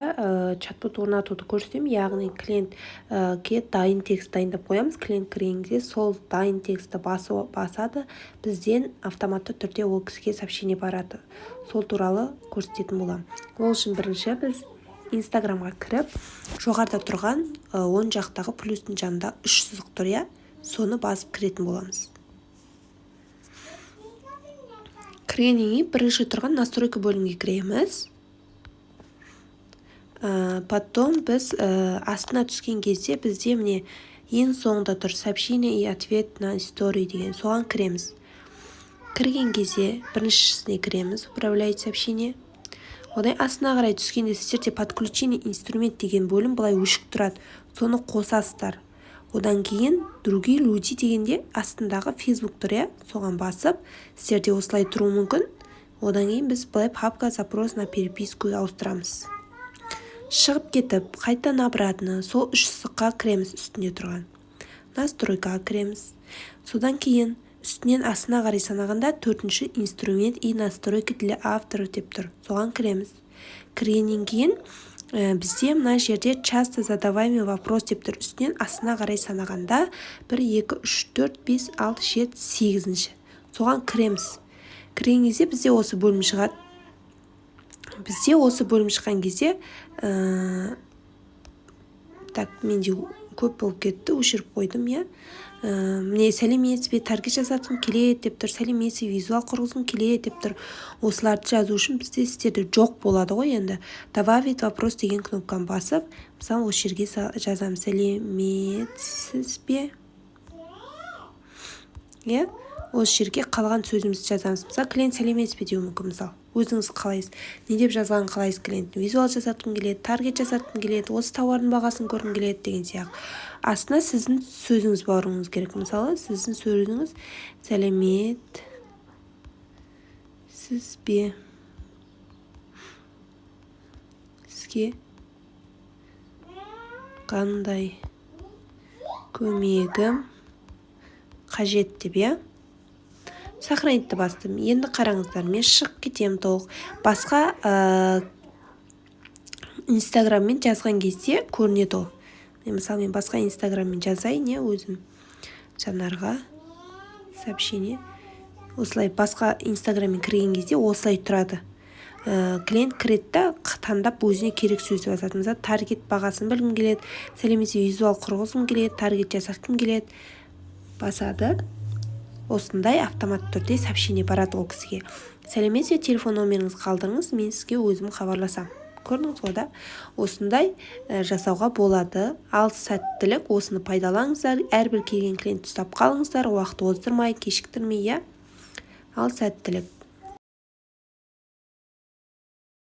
Чат-бот орнатуды көрсетемін, яғни клиентке дайын текст дайындап қоямыз. Клиент кірген кезде сол дайын текстті басады, бізден автоматты түрде ол кісіге сообщение барады. Сол туралы көрсететін боламын. Ол үшін бірінші біз Инстаграмға кіріп, жоғарыда тұрған оң жақтағы плюстің жанында үш сызық тұр, иә, соны басып кіретін боламыз. Кіргеннен кейін бірінші тұрған «Настройка» бөлімге кіреміз. Потом біз астына түскен кезде бізде, міне, ең соңында тұр «Сообщение и ответ на истории» деген, соған кіреміз. Кірген кезде біріншісіне кіреміз, «Управлять сообщение». Одан астына қарай түскенде сіздерде «Подключение инструмент» деген бөлім былай өшік тұрады, соны қосасыздар. Одан кейін «Другие люди» дегенде астындағы Фейсбук тұр, иә, соған басып, сіздерде осылай тұруы мүмкін. Одан кейін біз былай «Папка запрос на переписку» ауыстырамыз. Шығып кетіп, қайтадан обратно сол үш сызыққа кіреміз, үстінде тұрған настройкаға кіреміз. Содан кейін үстінен астына қарай санағанда төртінші «Инструмент и настройки для авторов» деп тұр, соған кіреміз. Кіргеннен кейін бізде мына жерде «Часто задаваемый вопрос» деп тұр. Үстінен астына қарай санағанда бір, екі, үш, төрт, бес, алты, жеті, сегізінші, соған кіреміз. Кірген кезде бізде осы бөлім шығады. Бізде осы бөлім шыққан кезде, так, менде көп болып кетті, өшіріп қойдым, иә. Міне, «Сәлеметсіз бе, таргет жасатқым келеді» деп тұр, «Сәлеметсіз, визуал құрғызғым келеді» деп тұр. Осыларды жазу үшін бізде, сіздерде жоқ болады ғой енді, «Добавить вопрос» деген кнопканы басып, мысалы, осы жерге жазамыз: «Сәлеметсіз бе», иә. Осы жерге қалған сөзімізді жазамыз. Мысалы, клиент «Сәлеметсіз бе» деуі мүмкін. Мысалы, өзіңіз қалайсыз, не деп жазғанын қалайсыз клиенттің: визуал жасатқым келеді, таргет жасатқым келеді, осы тауардың бағасын көргім келеді деген сияқты. Астына сіздің сөзіңіз баруыңыз керек. Мысалы, сіздің сөзіңіз: «Сәлеметсіз бе, сізге қандай көмегім қажет?» деп, иә. Сохранить ті бастым. Енді қараңыздар, мен шығып кетемін толық. Басқа Инстаграммен жазған кезде көрінеді ол. Мен, мысалы, мен басқа Инстаграммен жазайын, иә, өзім Жанарға сообщение. Осылай басқа Инстаграммен кірген кезде осылай тұрады. Клиент кіреді да, таңдап өзіне керек сөзді басады. Мысалы, таргет бағасын білгім келеді, «Сәлеметсіз, визуал құрғызғым келеді, таргет жасатқым келеді» басады. Осындай автоматты түрде сообщение барады ол кісіге: «Сәлеметсіз бе, телефон номеріңізді қалдырыңыз, мен сізге өзім хабарласамын». Көрдіңіз ғой да, осындай жасауға болады. Ал сәттілік! Осыны пайдаланыңыздар, әрбір келген клиентті ұстап қалыңыздар, уақыт оздырмай, кешіктірмей, иә. Ал сәттілік!